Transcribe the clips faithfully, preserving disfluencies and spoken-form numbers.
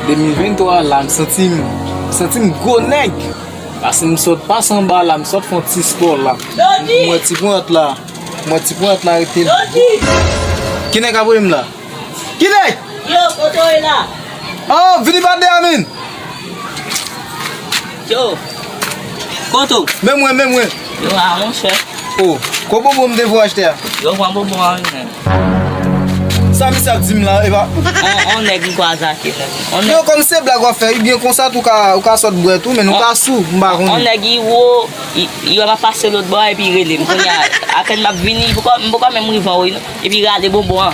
De mil venntwa la, m santi m, m santi m gwo nèg. Paske m sot pase anba la, m sot fè yon ti spò la. M wè ti pwent la. M wè ti pwent la rete. Ki nèg ap voye m la? Ki nèg? Yo, kote w ye la? Oh, vini bat de a, men. Yo. Kote w? Men mwen, men mwen. Yo, a, monchè. Oh, ko bonbon m te voye achte a? Yo, pran bonbon an, wi, men. Sa misye ap di m la, e pa. On, on nèg m kwaze ak li, men. On nèg. Yo, kòm se blag w ap fè, ebyen konsa tou ka, ou ka sot bwè tou, men nou ka sou, m pa konnen. On nèg li wo, li, li wè m ap pase lòt bò a, epi li rele m. Kounye a, apèn m ap vini, m poko, m poko menm rive anwo, non. Epi li rale bonbon an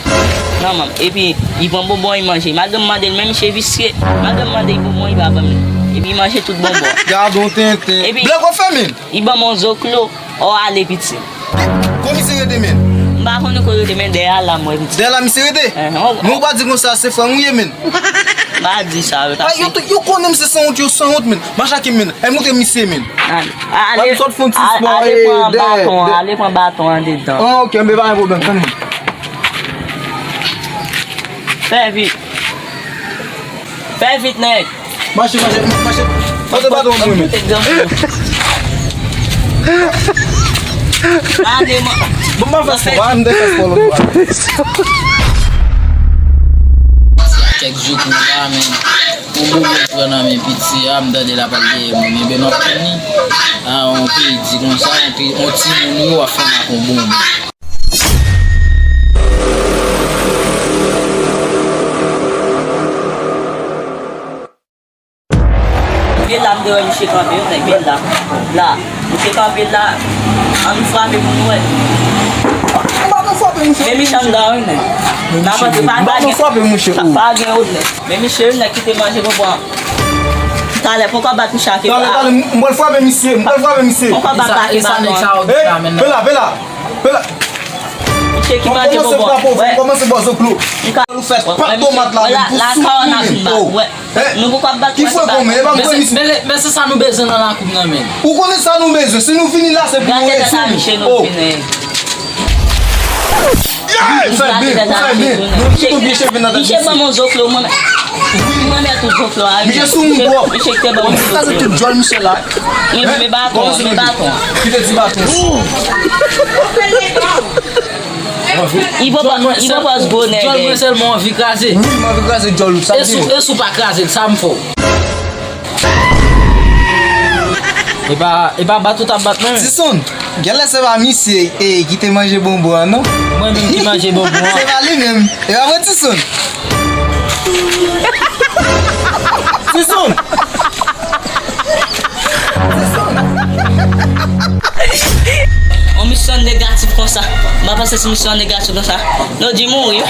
nan men m. Epi li pran bonbon, li manje. Malgre m mande l, men misye visye. Malgre m mande l bonbon, li pa ban m li. Epi li manje tout bonbon an. Gade yon tenten. Epi blag w ap fè, men. Li ban m yon zoklo. O, ale piti. Ko misye rete, men? M pa konnen ko rete, men dèyè a la m wè piti. Dèyè la misye rete? Ehn, o. Men ou pa di konsa se frè m ou ye, men. M pa di sa, yo ta. Yo, yo konnen m se sanwont, yo sanwont, men. Mache ak m, men. Al montre misye, men. Ale, ale, sot fè yon ti spò, ale pran baton an, ale pran baton an dedan. Ah, ok, men pa gen pwoblèm, tann mwen. Fè vit. Fè vit, nèg. Mache, mache, mache. Pote baton an pou mwen. Ale, man. Bon, m pa fè spò, m te fè spò lòt bò. Kèk jou kounye a, men yon bonbon pran nan men piti a, m tande l ap al dèyè moun. Ebyen, m ap tann li. A, yon pedi konsa, yon pe-, yon timoun yo ap fè m ak yon bonbon. Vye la, m te wè misye kanpe, yon nèg vye la. La. Misye kanpe la. Ann frape pou nou wè. M pa konn frape misye. Men misye anndan, wi, nèg. N ap antre pa, pa gen, pa, pa gen yon nèg. Men misye, yon nèg ki te manje bonbon an. Talè, poko bat misye ak. Talè, talè, m pral frape misye, m pral frape misye. Poko bat la ak baton an. Hey, pe la, pe la, pe la. Misye ki manje bonbon. Kòmanse frape w, kòmanse bò zoklo. Ou fè pa tomat la, men pou sou moun. Wè. Nou poko ap bat mwen. Ki fwe konmen, e pa mwen misye. Men se sa nou bezwen nan lakou m nan, men. Ou konnen sa nou bezwen, si nou vini la, se pou nou etid. Ou fè byen, ou fè byen. Nou kite yon vye cheve nan tèt misye. Misye ban m yon zoklo, mwen. Mwen met tout zoklo a, wi. Misye sou moun twòp. Misye ki te ban m zoklo. Kraze tout djòl misye la. Men baton, men baton. Ki te di baton. Li pran pòz gwo nèg. Djòl mwen sèlman anvi kraze. Wi, m anvi kraze djòl ou, sa. E si w pa kraze l, sa m fè w? E pa, e pa bat ou t ap bat mwen. Tison, genlè se pa misye, e, ki te manje bonbon an, non? Mwen menm ki manje bonbon an. Se pa li menm. E pa vre, Tison? Tison! On misyon negatif konsa. M pa panse si misyon negatif konsa. Nou di mouri.